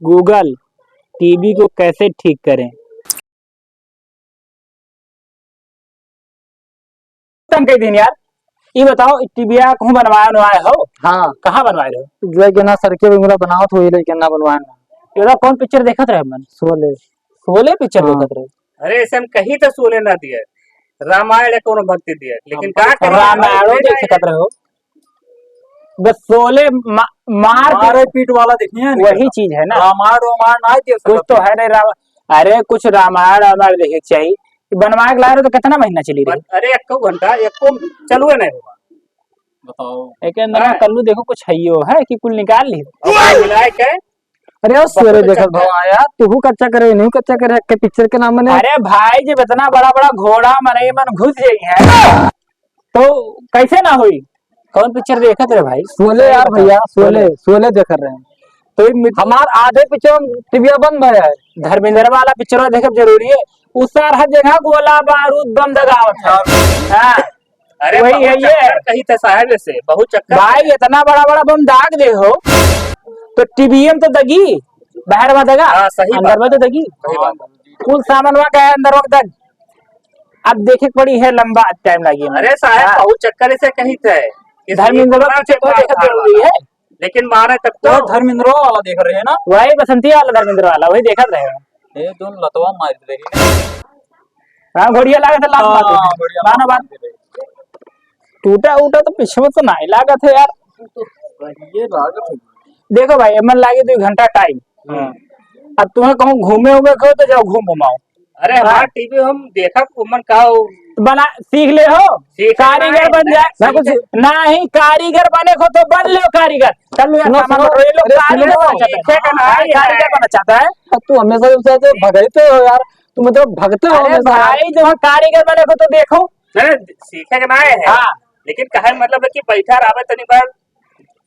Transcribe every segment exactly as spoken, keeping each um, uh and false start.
Google, टीवी को कैसे ठीक करें? तुम कह दिन यार, ई बताओ, टीविया कहूँ बनवाए बनवाए हो? हाँ। कहाँ बनवाए रहो? जो है कि ना, सर के भी मेरा बनावत हुई, लेकिन ना बनवाए ना। ये बताओ, कौन पिक्चर देखत रहे मन? शोले। शोले पिक्चर हाँ। देखत रहे? अरे, ऐसे हम कहीं तो शोले ना दिए, रामायण है कोनो भक्ति दिए, लेकिन हाँ, का करें? रामायणो देख सकत रहे हो। बस शोले मा-, मार के मारे पीट वाला देखिए ना। वही चीज है ना। रामायण वामायण ना देख कुछ सकत तो हो। है नहीं राम-, अरे कुछ रामायण वामायण देखे के चाहिए। बनवा के ला रहे तो कितना महीना चली रही? अरे एको घंटा, एको चालू है नहीं हुआ। बताओ। एक अंदर में हाँ। कल्लू देखो कुछ है यो है कि कुल निकाल ली। और मिलाए के अरे यार, शोले बहुत देखत अच्छा भवा यार, तू कच्चा करे, नहीं कच्चा करे, के पिक्चर के नाम बने। अरे भाई, जब इतना बड़ा बड़ा घोड़ा मरे मन घुस जाई है, तो कैसे ना होई? कौन पिक्चर देखत रहे भाई? शोले यार भैया, शोले, शोले देख रहे हैं। तो ये मित- हमार आधे पिक्चर टीविया बंद भया है। धर्मेंद्र वाला पिक्चर देखब जरूरी है। उ सार हर जगह गोला बारूद बम दगावत है। हाँ। अरे वही बहुत है ये। चक्कर कही थे साहब से, बहुत चक्कर भाई, है। इतना बड़ा बड़ा बम दाग दे हो, तो टीवीएम तो दगी, बाहर में दगा, हाँ, सही अंदर बात में तो है। दगी। सही बात है। कुल सामान वहाँ गया, अंदर वक्त दग। अब देखे के पड़ी है, लंबा टाइम लगी। अरे साहब, हाँ। बहुत चक्कर से कही थे। इस धर्मेंद्र एक बार के चक्कर मार देखे धार जरूरी वाला। है। लेकिन मारे तब तो। वो धर्मेंद्र वाला देख रहे हैं ना? वही बसंती वाला धर्मेंद्र वाला, वही देखत रहे। ए, दोन लतवा मार रही है। हाँ, घोड़िया लागत है, लात हाँ, मार दे। घोड़िया मानो लागत बात। है। टूटा उटा तो पीछे में तो नहीं लागत है यार। ये लागत है। देखो भाई, एमन लागे दो घंटा टाइम। हाँ। अब तुम्हें कहूँ घूमे उमे को तो जाओ घूम घुमाओ। अरे हाँ। हमार टीवी हम देखा उमन का हो। बना सीख ले हो। सीखे कारीगर नहीं। बन जाए। ना कुछ। नहीं, कारीगर बने को तो बन लो कारीगर। चल यार, सुनो, सामान सुनो। उठाओ, ये लोग अरे, कारीगर सुनो। बनना चाहते हैं। सीखे का नहीं अरे, है। कारीगर बनना चाहता है। अब तू हमेशा जब से ऐसे भगाते हो यार, तू मतलब भगते हो अरे हमेशा यार। भाई, जो है कारीगर बने को तो देखो। नहीं, सीखे का नहीं है। हाँ। लेकिन कहे मतलब है कि बैठा रहे तनी बार।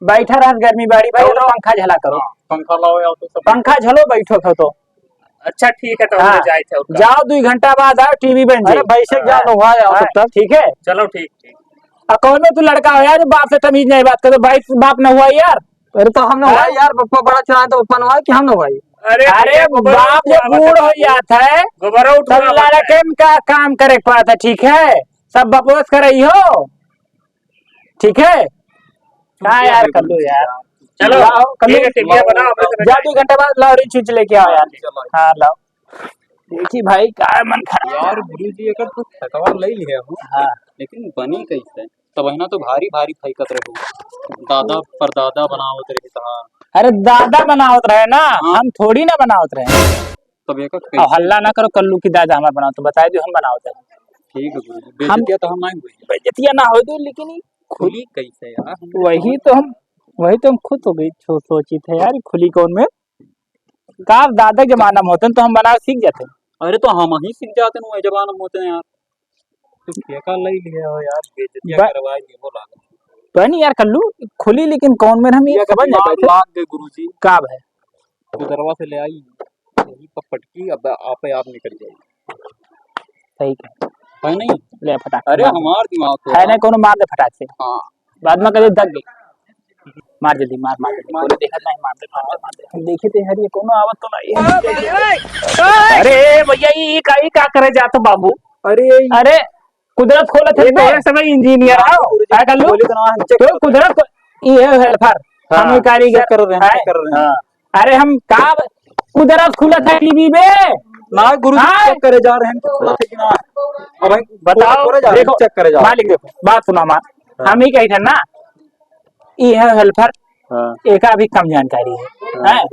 बैठा रह, गर्मी बाड़ी भाई, तो तो पंखा झला करो। हाँ, पंखा लाओ यार, तो सब पंखा झलो, बैठो खो तो। अच्छा, ठीक है, तो हम हाँ। जाए थे और का। जाओ, दो घंटा बाद आओ, टीवी बन अरे जाए। भाई से हाँ। जानो हुआ यार, हाँ, तब तक। ठीक है। चलो, ठीक, ठीक। और कौन में तू लड़का हो यार, बाप से तमीज नहीं बात कर, भाई बाप ना हुआ यार। अरे तो हम ना हुआ हाँ। यार, पप्पा बड़ा चलाए तो पप्पा ना हुआ कि हम ना हुआ? अरे अरे भैया, गोबर बाप उठवा जब बूढ़ हो बता। जाता है, गोबर उठवा तब बता। लड़कन का काम करे के पड़ता है, ठीक है, सब बकवास कर रही हो। ठीक है? का यार, कर लो यार। चलो, लाओ, कर लो। ठीक है, टिकिया बनाओ, अपने तरफ जा, से। दो घंटे बाद लाओ, रे चीज लेके आओ यार। चलो। हाँ, लाओ। देखी भाई, का मन खराब। यार, गुरुजी, एकर तो खेतवा ले लिया हूँ। हाँ। लेकिन बनी कैसे? तब है ना, तो भारी, भारी फेंकत रहे हो। दादा, परदादा बनावत रहे था। अरे, दादा बनावत रहे ना, हाँ। हम थोड़ी ना बनावत रहे। तब एकर अब कैसे? हल्ला ना करो, कल्लू की दादा हमार बनाओ, तो बताए दो, हम बनावत रहे। ठीक है गुरुजी, हम बेइज्जतिया तो हम नहीं हुई। बेइज्जतिया ना हो दो, लेकिन ये खुली खुली कैसे यार? हम वही तो तो हम, वही तो हम खुद हो गई छो-, सोची थे यार, खुली कौन में? का दादा के जमाना में होते तो हम बनावे सीख जाते। अरे तो हम ही सीख जाते ना, वही जमाना में होते हैं यार। तू ठेका ले लिया हो यार, बेइज्जतियाँ ब-, करवा दिए, बोला। बनी यार कल्लू, खुली लेकिन कौन में हम ये ये समझ नहीं पाए थे। लाग गए गुरुजी। का है? उधरवा से ले आई, यही पर पटकी, अब आपे आप निकल जाई। सही कहे। है नहीं? ले फटाक से अरे मार दे। हमार दिमाग तो है यार। नहीं, कोनो मार दे फटाक से। हाँ। बाद में कभी दग गई। मार जल्दी, मार, मार जल्दी। मार। कोनो देखत नहीं, मार दे, मार दे, मार दे। हम देखे थे, हर ये कोनो आवत तो नहीं है। अरे भैया, ये, ये का, ये का करे जात बाबू? अरे, अरे, कुदरत खोलत है ये तो बे। ये समय इंजीनियर हाँ, आओ। गुरुजी, का कर लूं? बोली तो ना, हम चेक तो कर रहे हैं। कुदरत को, ये है हेल्पर। हाँ, हम ही कारीगर। चेक कर रहे हैं, हैं? चेक कर रहे हैं। हाँ। अरे हम का कुदरत खुलत है टीवी में? ना गुरुजी, हाँ? चेक करे जा रहे हैं कि खुलत है कि ना। अब भाई बताओ, पूरा, पूरा जा रहे हैं, देखो, चेक करे जा रहे हैं। मालिक देखो, बात सुनो हमार। हाँ। हम ही कही थे ना, ये है हेल्पर, हाँ। एका भी कम जानकारी है। हाँ। हैं?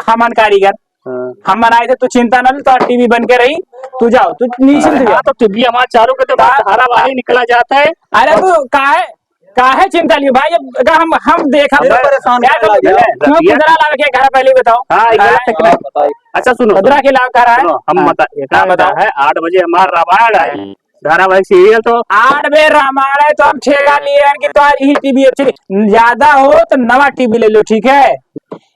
हमन कारीगर, हाँ। हम बनाए थे, तू चिंता ना ले, तो टीवी बन के रही, तू जाओ, तू निश्चिंत अरे जा। हाँ, तो टीवी हमारा चालू कर दे, हमारा हाँ। धारावाहिक निकला जाता है। अरे और तू काहे, काहे चिंता लियो भाई, अब अगर हम, हम देखा अरे तो परेशान यार, करने लगे। क्यों रतिया कुदरा लावे के घर पहले ही बताओ। हाँ, ये गलत है कि हाँ, नहीं? बताइए। अच्छा सुनो, कुदरा सुनो। के लावे कह रहा है। सुनो, हम हाँ। बता, ये हाँ, क्या बताओ। है, आठ बजे हमारा रामायण है। धारावाहिक सीरियल तो आठ बे रामायण है तो हम ठेका लिए हैं कि तो आज ही टीवी अच्छी ज्यादा हो तो नवा टीवी ले लो, ठीक है?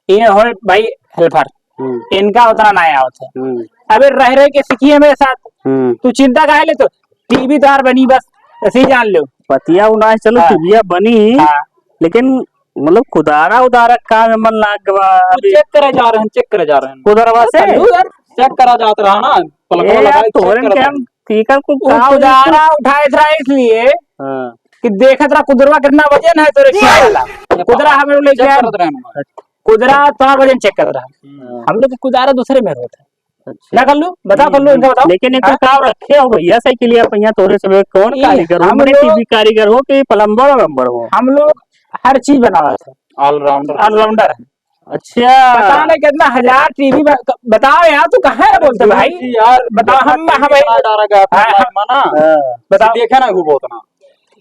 ये हो भाई हेल्पर, हम्म। इनका उतना ना आवत है। हम्म। अबे रह रहे के सीखिए मेरे साथ, हम्म। तू चिंता काहे ले तो टीवी तार बनी बस, ऐसे ही जान लो। पतिया उना चलो हाँ। टीविया बनी, हाँ। लेकिन मतलब कुदारा उदारा का में मन लाग गवा वो अभी। चेक करे जा रहे हैं, चेक करे जा रहे हैं। कुदरवा से? चेक करा जात रहा ना, पलकवा ए लगा यार, के चेक तोहरन करत के हम रहे। ठीक है, कुछ वो का कुदारा उठाए रहा इसलिए हाँ। कि देखत रहा कुदरवा कितना वजन है तोरे खियाला। कुदरा हमें लोग लेके चेक आए। करत रहे हैं। कुदरा तोहार वजन चेक करत रहा। हम्म। हम लोग के कुदारा दूसरे में होता है। अच्छा। ना कल्लू, बताओ कल्लू, इनका बताओ। लेकिन एक हाँ? काम रखे हो भैया, सही के लिए आप यहाँ तोरे से कौन ये कारीगर हो? हम मने लोग टीवी कारीगर हो कि प्लम्बर वलम्बर हो? हम लोग हर चीज बनावत है। All rounder। All rounder है। अच्छा। पता नहीं कितना हजार टीवी ब-, बताओ यार, तू कहाँ है बोलते भाई? जी यार, बताओ, हम, हम, हाँ, हाँ। हाँ। बताओ। देखे ना, वो बहुत ना।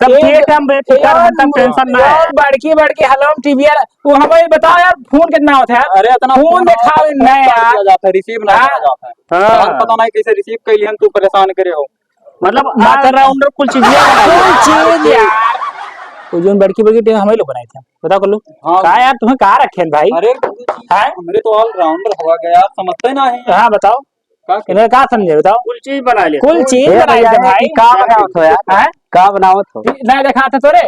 तब एक, ठीक है, हम बेफिक्र हैं, तब tension ना है। बड़की, बड़की हलम टीवी यार, तू हमें बताओ यार, फोन कितना होता है यार? अरे, इतना फोन फोन दिखाओ, फोन नहीं यार। किया जाता है, receive नहीं हाँ। किया जाता है। हाँ। यार, पता नहीं कैसे receive कर लिहन, तू परेशान करे हो। मतलब, all rounder कुल चीज ये बना कुल चीज यार। वो जोन बड़की, बड़की टीवी हमें लोग बनाए थे, बताओ कल्लू। हाँ। का यार, तुम्हें का रखे हैं भाई? अरे, हाँ? हमरे तो all rounder हुआ गया यार, समझते नहीं। हाँ, बताओ। का करे? इन्हें का समझे बताओ? कुल चीज बना ले। कुल चीज ए बनाई भैया, थे ये भाई। का बनावत हो यार? हैं? का बनावत हो? ई नहीं देखात है तोरे?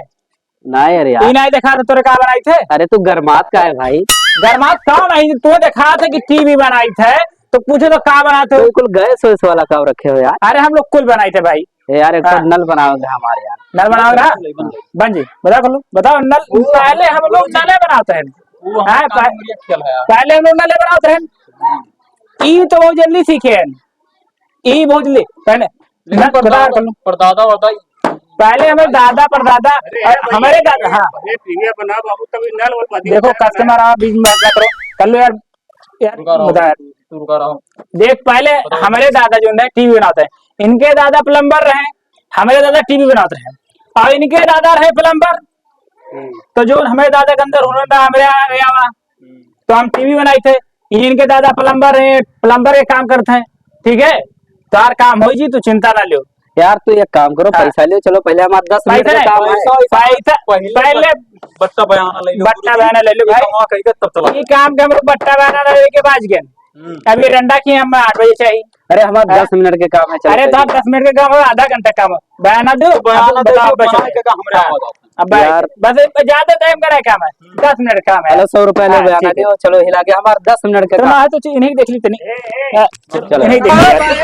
नहीं अरे यार। ई नहीं देखात है तोरे का बनाई थे? अरे तू गरमात का है भाई? गरमात का नहीं, तू देखात है कि टीवी बनाई थे, तो पूछे तो का बनात हो? तो कुल गैस वैस वाला का रखे हो यार? अरे हम लोग कुल बनाई थे भाई। ए यार, एक हाँ। तो नल बनाओगे हमारे यार। नल बनाओगे ना? बन जाए। बन जी, बताओ कल्लू, बताओ नल। पहले हम लोग नले बनाते हैं। वो हमारा हाँ, काम पह-, बढ़िया खेल है यार। पहले हम लोग नले बनाते हैं। ई तो बहुत जल्दी सीखे हैं। ई बहुत जल्दी, पहले लेकिन ना, परदादा, बता कल्लू। परदादा वरदादा पहले हमें दादा परदादा, अरे यार, हमारे दादा, हाँ। पहले टीवी बना बाबू, तभी नल और बत्ती देखो, बत्ती customer आवा, बीच में बात ना करो। कल्लू यार, यार, रुका रहो, बता यार। तू रुका रहो। देख, पहले बताओ। हमारे दादा जो है टीवी बनाते हैं, इनके दादा plumber रहे, हमारे दादा टीवी बनाते रहे, और इनके दादा रहे plumber। हम्म। तो जो हमारे दादा के अंदर हुनर रहा, हमारे आ गया हुआ। हम्म। तो हम टीवी बनाई थे, इनके दादा plumber है, plumber के काम करते हैं, ठीक है? तार काम हो जी, तू चिंता ना लियो। यार, तू एक काम करो, हाँ। पैसा लियो, चलो, पहले हमारा दस मिनट का पैसा, काम है। पैसा, पैसा, पहले पहले बट्टा बयाना ले लो, बट्टा बयाना ले लो, ये भाई। कमा कहीं का तब चला। ये काम के हम लोग बट्टा बयाना ले लेके बाज गए। हम्म। अभी रंडा की हम आठ बजे चाहिए। अरे, हमारा हाँ। दस मिनट के काम है, चलो, अरे, तो चलो। आप दस मिनट के काम है, आधा घंटा काम है। बयाना दो, बयाना अब दो, बताओ, बस। बयाना के काम हमरे हाँ। आवाज आता है। अब भाई, यार। बस ये ज्यादा टाइम का नहीं काम है, दस मिनट काम है। चलो, सौ रुपया ले हाँ, बयाना ठीक है। दो, चलो, हिला के हमारा दस मिनट का तो काम। ना, तो इन्हीं देख ली तनी। ए, ए, हाँ, चलो। इन्हीं देख ली। अरे, अरे,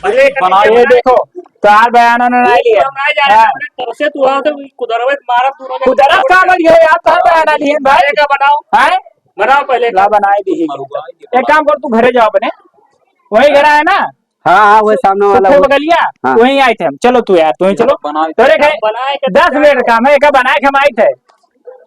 अरे, अरे, ये देखो, तो यार बयाना ना, ना लिया। हाँ। तब से तू आओ तो कुदरत मारा तू ना कुदरत का मत लियो यार, तो बयाना लिए भाई। का बनाओ। हैं? बनाओ पहले। ला बनाए दी। एक काम कर, तू घरे जाओ अपने, वही घर है ना? हाँ, हाँ, वही सामने वाला सुखे वो। बगलिया, हाँ। वहीं आए थे हम। चलो तू यार, तू ही चलो। बनाए तोरे थे। घर बनाए के दस मिनट काम है, एक बनाए के हम आए थे।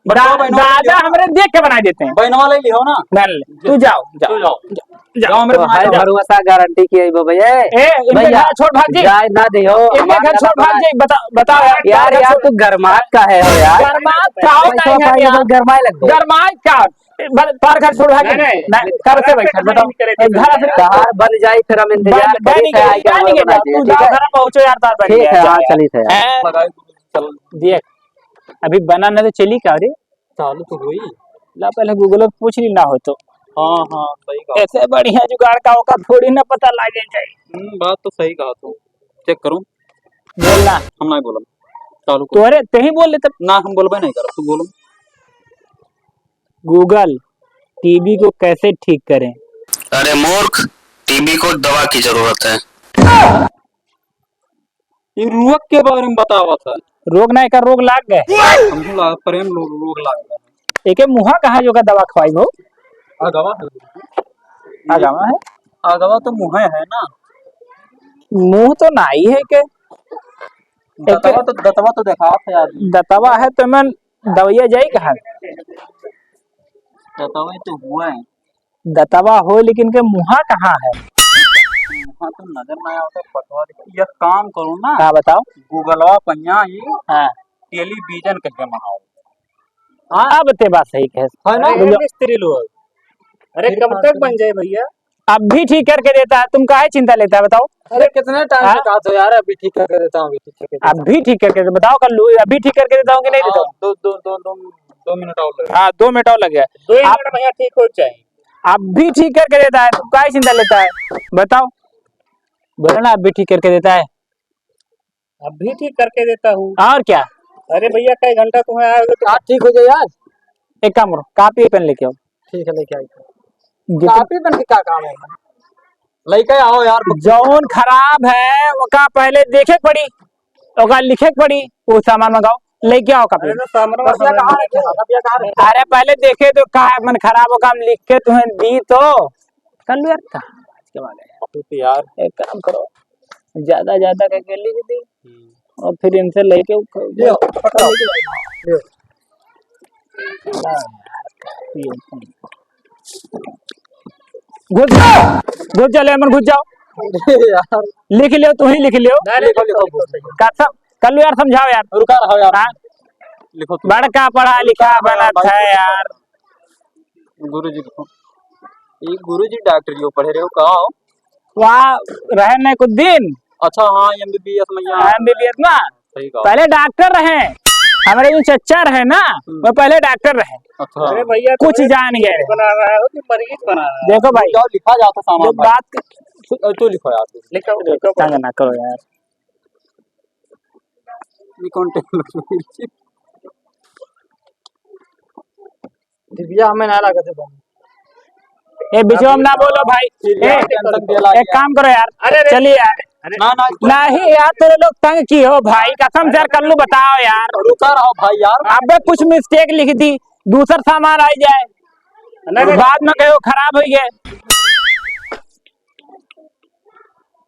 बस दा-, तो बहनों दादा हमारे देख के बनाए देते हैं। बहनों वाले भी हो ना? नल, तू जाओ, जाओ, तू जाओ। जाओ। जाओ, हमरे तो बनाए हाय जाओ। भरोसा गारंटी की है वो भैया। ए, इनके भैया, घर छोड़ भाग जी। जाए ना दियो, इनके हमार घर छोड़ भाग जी, बता-, बताओ यार, यार, घर यार, छोड़। तू गरमात का है हो यार। गरमात का हो पैसा नहीं है पाएगा यार। तो गरमाए लग गए। गरमात का? ए, बल-, तार घर छोड़ भागे। नहीं, नहीं, नहीं, घर से बैठा, बताओ। घर से तार बन जाई, फिर हम इंतजार बन, करी, बन गया, आगे बन गया, बना दिया, तू ठीक जाओ है? घर पहुंचो यार, तार बन ठीक गया, है, जाओ हाँ, यार। चलिए, चलिए। हैं? देख, अभी बना ना तो चली का रे? चालू तो हुई। ला, पहले Google पे पूछ ली ना हो तो। हाँ, हाँ, सही कहा। ऐसे बढ़िया जुगाड़ का होगा, थोड़ी ना पता लागे जाए। हम्म, बात तो सही कहा तू। चेक करूँ? बोल ना। हम नहीं बोलब। चालू करो। तोरे, ते ही बोल ले तब। ना, हम बोलबे नहीं करब, तू बोलो। Google, टीवी को कैसे ठीक करें? अरे मूर्ख, टीवी को दवा की जरूरत है। ये रोग के बारे में बतावत है। रोग ना, एकर रोग लाग गए। हमको लगा प्रेम लो-, रोग लाग गया। एके मुहा कहाँ जो का दवा खवाई हो? अगवा है। अगवा है? अगवा तो मुँह है ना? मुँह तो नाई है के। दतवा एके तो, दतवा तो देखात है आदमी। दतवा है तो मन दवाइया जाई कहाँ? दतवा तो हुआ है। दतवा हो, लेकिन के मुहा कहाँ है? मुहा तो नजर ना आवता, पतवा दिखा। एक काम करो ना। हाँ, बताओ। Googleवा पहिया ही हाँ। Television कह के मंगाओ। हाँ। अब ते बात सही कहे। है ना? अरे, मिस्त्री लोग। अरे, कब तक बन जाए भैया? अब भी ठीक करके देता है, तुम काहे चिंता लेता है, बताओ? अरे, कितने टाइम हाँ? से कहा तो यार, अभी ठीक करके देता हूँ, अभी ठीक करके देता हूँ। अब भी ठीक करके दे-, बताओ, कल लो, अभी ठीक करके देता हूँ कि नहीं देता हाँ, हूँ? दो, दो, दो, दो, दो मिनट और लगे। हाँ, दो मिनट और लगे। दो आप मिनट भैया, ठीक हो जाए। अब भी ठीक करके देता है, तू काहे चिंता लेता है? बताओ, बोलो ना, अब भी ठीक करके देता है। अब भी ठीक करके देता हूँ। और क्या? अरे भैया, कई घंटा तुम्हें आए हुए तो आप ठीक हो जाए यार। एक काम करो, कॉपी पेन लेके आओ। ठीक है, लेके आई। जित- कॉपी पेन के क्या काम है? लेके आओ यार। जौन खराब है, ओका पहले देखे के पड़ी, ओका लिखे के पड़ी, वो सामान मंगाओ, लेके आओ कॉपी। अरे, तो सामान कॉपियाँ कहाँ रखे हो? कॉपियाँ कहाँ रखे हो? अरे, पहले देखे तो का है, मन खराब हो, काम लिख के तुम्हें दी तो कर लो यार, कहाँ आज के वाले। बहुत यार। एक काम करो, ज्यादा, ज्यादा करके लिख दी। हम्म। और फिर इनसे लेके वो क-, लो, पकड़ो। लो। घुस जाओ, घुस जाओ, लेमन, घुस जाओ। अरे यार। लिख लियो, तू ही लिख लियो। नहीं, लिखो, लिखो, लिखो। कसम, कर लो यार, समझाओ यार। रुका रहो यार। हाँ? लिखो तुम। बड़का पढ़ा लिखा बनत है यार। गुरुजी को। ये गुरुजी डॉक्टर यो पढ़े रहे हो, कहाँ हो? वहाँ रहे नहीं कुछ दिन। अच्छा, हाँ, एमबीबीएस में यहाँ। एमबीबीएस ना? सही कहा। पहले डॉक्टर रहे, हमारे जो चच्चा रहे ना, हम्म। वो पहले डॉक्टर रहे। अच्छा। अरे भैया, कुछ तुम्हें जान गए। बना रहा है कि मरीज बना रहा है? देखो भाई, जाओ, लिखा जाता सामान जो भाई। बात क- अ, तू लिखो यार, तू। लिखो, लिखो। तंग ना करो यार। ये कौन टेबल? टिबिया हमें ना लागत है बने। ए, बीच में ना बोलो भाई। टिबिया ए, टेंशन दे लाग एक गया। काम करो यार। अरे, अरे। चलिए यार। अरे। ना, ना, कोई नहीं यार, तेरे लोग तंग की हो भाई, कसम से यार, कल्लू बताओ यार। रुका रहो भाई यार। अबे कुछ मिस्टेक लिख दी, दूसर सामान आ जाए, नहीं, नहीं। बाद में कहो खराब हो गए।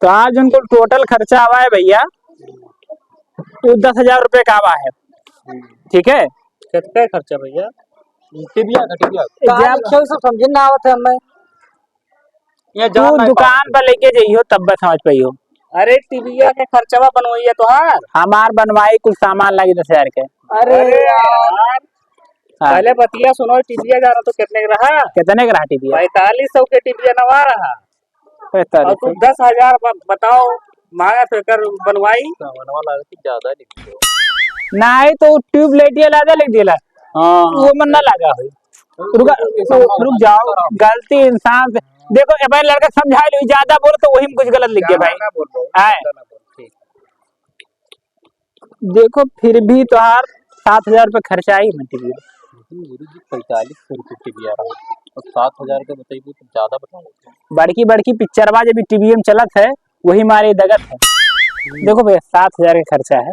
तो आज उनको टोटल खर्चा आवा है भैया, वो दस हजार रुपये का आवा है, ठीक है? कितना खर्चा भैया? टिबिया का, टिबिया का। कहाँ जब लिखा है? सब समझे ना आवत है हमें। यहाँ तू जान नहीं दुकान पाओ। पर लेके जाइयो, तब बस समझ पाइयो। अरे, टिबिया के खर्चवा बनवाइए तोहार। हमार बनवाई कुल सामान लागी दस हजार के। अरे अरे यार। यार। हाँ। पहले बतिया सुनो, टिबिया जाना तो कितने का रहा? कितने का रहा टिबिया? पैंतालीस सौ के टिबिया नवा रहा। पैंतालीस और तू सौ। दस हजार ब-, बताओ, मांगा तो एकर बनवाई। सामानवा लागत कि ज्यादा लिख दियो। नहीं तो ट्यूबलाइट ये लादा लिख दिला। हाँ। वो मन ना लागा हो। रुका, रुक जाओ, गलती इंसान से। देखो, ए भाई, लड़का समझा लो, ज्यादा बोलो तो वही में कुछ गलत लिख गया भाई। ज्यादा ना बोल रहा हूँ, आए। ज्यादा ना बोल, ठीक। देखो, फिर भी तोहार सात हजार रुपये खर्चा आई ना टीवी में। लेकिन गुरु जी, पैंतालीस सौ रुपये टीवी आ रहा है और सात हजार के बताइए तो ज्यादा बता रहे हैं। बड़की बड़की पिक्चरवा जब टीवी में चलत है, वही मारे दगत है। देखो भैया, सात हजार का खर्चा है,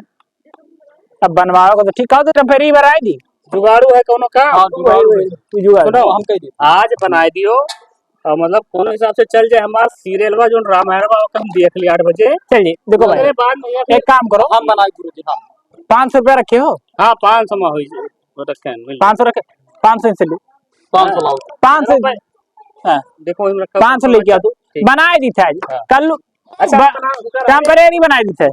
अब बनवाओ को तो ठीक, कहो तो टेम्परेरी बनाई दी। जुगाड़ू है कोनो का? हाँ, जुगाड़ू है। तू जुगाड़ू। सुनो, हम कह दी। आज बनाए दियो, और मतलब कोनो हिसाब से चल जाए हमार सीरियल बा, जोन रामायण बा, ओके हम देख ली आठ बजे। चलिए, देखो भाई, ओकरे बाद में या फिर एक काम करो। हम बनाए गुरु जी, हम। पाँच सौ रुपया रखे हो? हाँ, पाँच सौ में होई जाए, वो रखे हैं, मिल पाँच सौ रखे, पाँच सौ इनसे लो। पाँच सौ लाओ। पाँच सौ। हाँ। देखो, वही में रखा पाँच सौ लेके आ तू। ठीक। बनाए दी थे आज। हाँ। कल अच्छा, ब-, बना, रुका रहो। टेम्परेरी बनाए दी थे।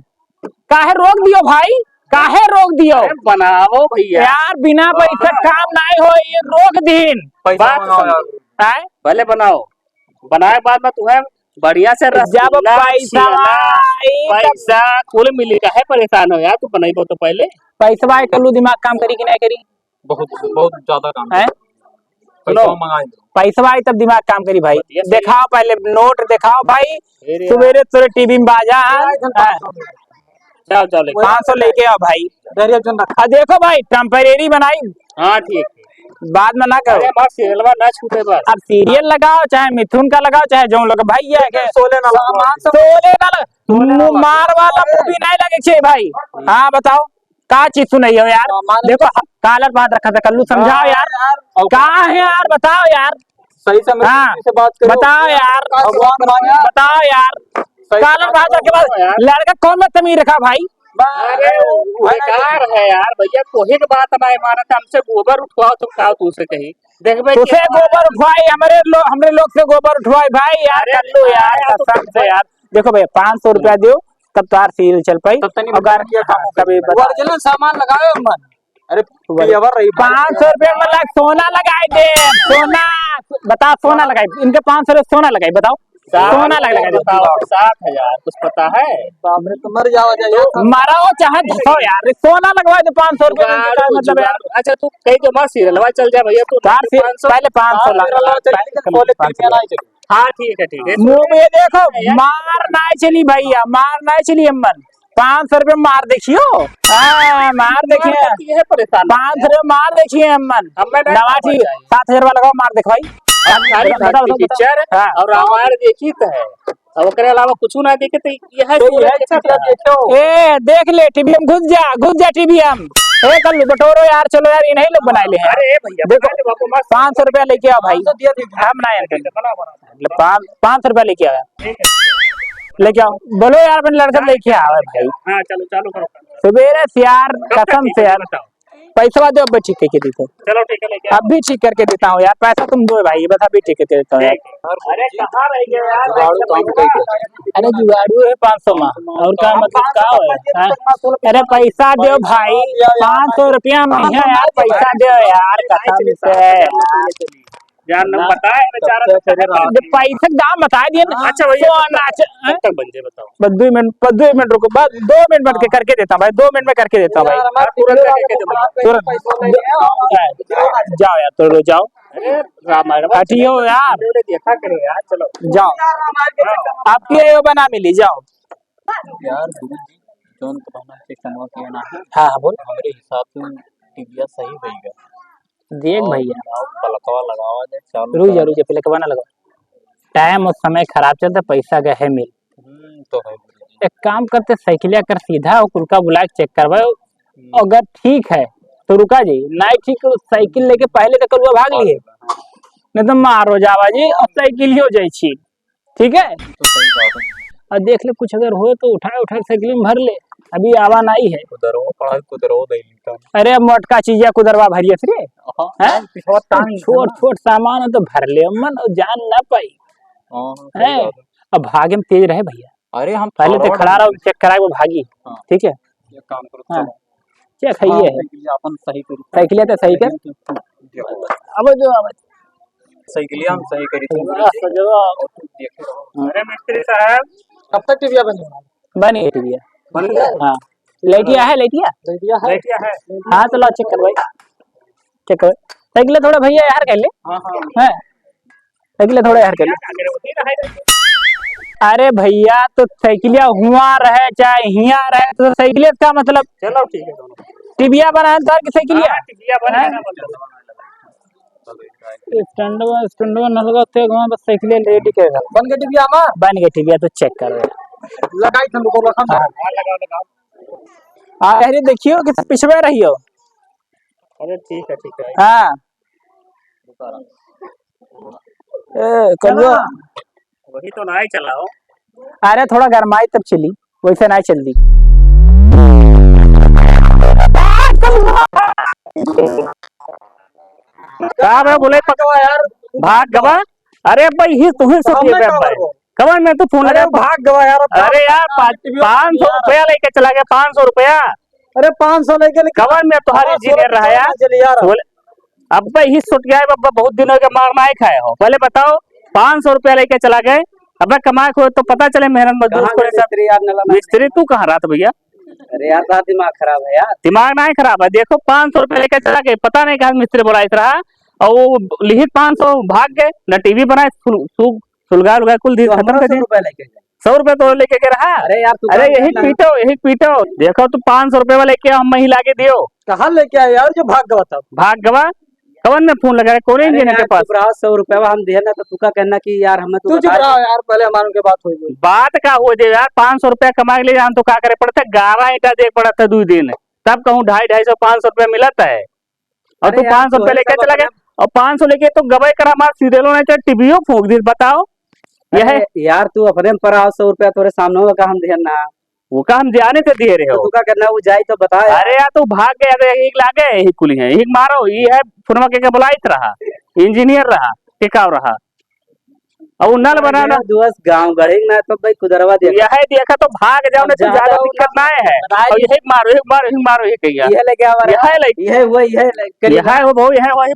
काहे रोक दियो भाई? काहे रोक दियो? अरे बनाओ भैया। यार, बिना पैसा काम नाहीं हो, ये रोक दीन। पैसा बात मंगाओ समझ। यार। आए? पहले बनाओ, बनाए बाद में तुम्हें बढ़िया से जब रसगुल्ला, पैसा छेना, आई, तब पैसा कुल मिली, काहे परेशान हो यार? तू बनइबो तो पहले। पैसा आए, कल्लू दिमाग काम करी कि नहीं करी? बहुत, बहुत ज्यादा काम है। सुनो। पैसा मंगाए दो। पैसा आई तब दिमाग काम करी भाई। बतिया सही। दिखाओ पहले नोट दिखाओ भाई। अरे यार। सुबेरे तोरे टीवी में बाजा है। हाँ। जाओ, जाओ, लेके पाँच सौ लेके आओ भाई। दरिया जन रखा। आ, देखो भाई, टेम्परेरी बनाई। हाँ, ठीक, ठीक। बाद में ना करो। अरे, हमार सीरियलवा ना छूटे बस। अब सीरियल लगाओ, चाहे मिथुन का लगाओ, चाहे जौन लोग भाई है के। शोले ना लगाओ। शोले ना लग-, शोले ना मु-, लगाओ। मार वाला मूवी नहीं लगे छे भाई। हाँ, बताओ, का चीज सुनाई हो यार? हाँ, मार देखो, ह-, कालर बात रखा था, कल्लू समझाओ हाँ, यार। यार। का है यार, बताओ यार। सही से मेरे हाँ, से बात करो। बताओ यार। भगवान माने। बताओ यार। सही से कालर बात रखे बाद यार। लड़का कौन बदतमीज रखा भाई? अरे, वो बेकार है यार, भैया, कोई के बात ना मानत, हमसे गोबर उठवाओ, तुम का तुमसे कही? देखबे तुसे कि गोबर उठवाई, हमरे लो-, हमरे लोग से गोबर उठवाई भाई यार, अरे, कर लो यार, यार, तो कसम से यार। देखो भैया, पाँच सौ रुपया दियो, तब तोहार सीरियल चल पाई। तब तनी अगर किया काम हाँ, कभी बता। ओरिजिनल सामान लगावे मन। अरे, ओरिजिनल। Clever रही भाई। पाँच सौ रुपया में लाख सोना लगाई दे, सोना। बता, सोना लगाई, इनके पाँच सौ रुपया सोना लगाई, बताओ। सात सोना लग लगा दे। बताओ, सात हजार, कुछ पता है? बाप रे, तो मर जाओ, जाओ। मरो चाहे धसो यार, सोना लगवा दे पाँच सौ रुपया में, जुगाड़, मतलब यार। जुगाड़। अच्छा, तू कहीं तो हमारा सीरियलवा चल जा भैया, तू तार से पाँच सौ। पहले पाँच सौ हाँ, लगा, सीरियलवा चल, पहले लेकिन पहले बोले पाँच सौ तीन लगा। हाँ, ठीक है, ठीक है। मुंह में देखो, यार। मार ना चली भैया, मार ना चली अम्मन। पाँच सौ रुपया मार देखियो। हाँ, मार देखिए। मार देखिए, परेशान। पाँच सौ रुपया मार देखिए, अम्मन। अब मैं नहीं नवा समझ ठीक, आई। सात हजार वाला लगाओ, मार देखो भाई। अब सारी बताओ, बताओ, बताओ। पिक्चर हाँ। और रामायण देखी तो है, अब ओकरे अलावा कुछ ना देखे तो यह तो यह कैसा पिक्चर देखो। ए, देख ले, टीवी में घुस जा, घुस जा टीवी में। ए, कल बटोरो यार, चलो यार, ये नहीं लोग बनाए ले हैं। अरे भैया, देखो, बना ले बाबू, मस्त। पाँच सौ रुपया लेके आओ भाई। पाँच सौ दिया दीजिए। हम ना यार, बना, बना। मतलब पाँच, पाँच सौ रुपया लेके आया। ठीक है। लेके आओ, बोलो यार, अपने लड़का लेके आवे भाई। हाँ, चलो, चालू करो। सुबेरे से यार, कब तक कसम से यार, बताओ। पैसा दो, अब ठीक करके देता हूँ। चलो, ठीक है, लेके आओ। अभी ठीक करके देता हूँ यार, पैसा तुम दो भाई, बस अभी ठीक करके देता हूँ यार। ठीक है। अरे, कहाँ रह गए यार? जुगाड़ू काम कैसे? अरे, जुगाड़ू है पाँच सौ में, और का मतलब का है? हाँ? अरे, पैसा दो भाई, पाँच सौ रुपया में है यार, पैसा दो यार, कसम से। यार, न ना, बताए बेचारा, तब तो तो करे रहा। जब पैसे के दाम बता दिए ना, अच्छा भैया, तो तब तक, नाच, हैं? तब तक बन जाए, बताओ। बस दो मिनट, बस दो मिनट रुको, बस दो मिनट में हाँ। करके देता हूँ भाई, दो मिनट में करके देता हूँ भाई। यार, हमारे तुरंत करके दे, तुरंत। पैसा नहीं है। जाओ यार, तो लो, जाओ। अरे, रामायण हटियो यार। देखा करो यार, चलो। जाओ। आपके ये बना मिली, जाओ। यार, गुरु जी, जौन तो हम चेक कमा के ना है। हाँ, हाँ, बोल। हमारे हिसाब से टीवीएस सही होइगा। देख और भैया। लगाओ, पलकवा लगावा दे, चालू रुक जा, करा रुक दे। जा, पहले कबाना लगाओ। टाइम और समय खराब चलता, पैसा का है मिल। हम्म, तो है। एक काम करते, साइकिलिया कर सीधा और कुल का बुला के चेक करवाओ। हम्म। अगर ठीक है, तो रुका जी, नहीं ठीक तो साइकिल लेके पहले तो कलुआ भाग लिए। हाँ। नहीं तो मारो जावा जी, और साइकिल ही हो जाई छी। ठीक है? तो सही बात है। और देख ले, कुछ अगर होए तो उठाए, उठाए साइकिल में भर ले। अभी आवा नाई है। कुदरवा पड़ा है, कुदरवा दे लेता हूँ। अरे, मोटका चीजिया कुदरवा भरियस रे। हाँ, हैं? पिछवा टांग छोट, है ना? छोट सामान हो तो भर ले, अम्मन, और जान ना पाई। हाँ, सही हैं? बात है। अब भागे में तेज रहे भैया। अरे, हम पहले तो forward खड़ा हैं। रहो, चेक कराए वो भागी। हाँ। ठीक है? एक काम करो, हाँ। चलो। चेक है हाँ, ये है। साइकिलिया अपन सही करी। साइकिलिया तो सही कर। साइकिलिया तो देखो। अब जो, अब साइकिलिया हम सही करी थी। वाह, सजवा। और तुम देखे रहो। हाँ। अरे मिस्त्री साहब। कब तक टीविया बनी? बनी है टीविया। बन गया? हाँ। लाइटिया है, लाइटिया? लाइटिया है? लाइटिया है। हाँ, तो ला चेक करवाई। चेक करवाई। साइकिलिया थोड़ा भैया यार कर ले। हाँ, हाँ। हैं? साइकिलिया थोड़ा यार कर ले। अरे भैया, तो साइकिलिया हुआ रहे चाहे हिया रहे, तो साइकिलिया का मतलब? चलो ठीक है, दोनों। टीविया बनाए तो की साइकिलिया? हाँ, टीविया बनाए हैं? ना, मतलब। स्टैंडवा, स्टैंडवा न लगा, तो वहाँ बस साइकिलिया रेडी करेगा। बन गए टीविया हमार? बन गए टीविया, तो चेक करो। लगाई तुम लोगों का। हाँ। हाँ, लगाओ, लगाओ। आ, अरे देखियो कि पिछवे रहियो। अरे ठीक है, ठीक है। हाँ। ए, कलुआ। वही तो नाई चलाओ। अरे, थोड़ा गरमाई तब चली, वैसे नाई चलती। का बे बोले पकवा यार, भाग गवा। अरे भाई, ही तुम्हें सब ये सामने बैठ का भाई। बोल रहे हो? कवन में तू फोन अरे लगा? भाग गवा यार, अब अरे यार, पाँच, टीवी पाँच सौ रुपया लेके चला गया, पाँच सौ रुपया। अरे पाँच सौ लेके लेकिन कवन में तुम्हारी पाँच सौ इंजीनियर रहा यार? चली यार। बोले, अब्बे ही सुट गया है, अब्बे बहुत दिन हो गए, मार नाई खाए हो। पहले बताओ, पाँच सौ रुपया लेके चला गए, अब्बे कमाए खोए तो पता चले मेहनत मजदूर कहाँ को गए सब। मिस्त्री यार, नला ना मिस्त्री तू कहाँ रहा था भैया? अरे यार, बड़ा दिमाग खराब है यार। दिमाग नाई खराब है, देखो पाँच सौ रुपया लेके चला गए, पता नहीं कहाँ मिस्त्री बोला इस रहा, और वो लिहित पाँच सौ भाग गए, न टीवी बनाए, सु-, सु-, सुलगा उलगा कुल दिन तो खत्म कर दिए। सौ रुपया लेके गए। सौ रुपया तो लेके के रहा। अरे यार, तू अरे यही पीटो, यही पीटो। देखो तू पाँच सौ रुपया वाले के हम ही लाके दियो। कहाँ लेके आए यार, जो भाग गवा था? भाग गवा? कवन में फोन लगाए? कौन अरे इंजीनियर के यार, पास? चुप रहा, सौ रुपया हम दिए ना, तो तू का कहना कि यार, हमें तू तू चुप बता रहा दे। यार, पहले हमारे उनके बात हो गई। बात का हो दे यार, पाँच सौ रुपया कमा के ले जान तो का करे पड़ता है? गारा ईंटा दे पड़ता है दो दिन, तब कहूँ ढाई, ढाई सौ, पाँच सौ रुपया मिलता है। और अरे तू यार, पाँच सौ रुपया तोहरे लेके सब चला गया, अपने और पाँच सौ लेके तो गवाही करा, हमार सीधे लो नहीं तो टीवीओ फूंक दी। बताओ, यह अरे है। यार, तू अपने पर आओ, सौ रुपया तोरे सामने होगा, हम दिहन ना। वो का हम जाने से दिए रहे तो हो। तू का करना, वो जाए तो बता यार। अरे यार, तू भाग गया तो यही लागे, यही कुली है, यही मारो, ये है फोनवा के, के बुलाइत रहा, इंजीनियर रहा, टिकाव रहा। अब उ नल अरे बनाना। यार, दोस्त, गाँव गढ़े ना तो भाई कुदरवा दे। यह है, देखा तो भाग जाओ, अब नहीं तो ज्यादा ज्यादा दिक्कत ना है। बताए और यही मारो, यही मारो, यही मारो, यही कहिया। यह लेके आवा रहा। यह है, लाइक। यह हुआ, यह लेके यह है, वो बहु, यह है, वही।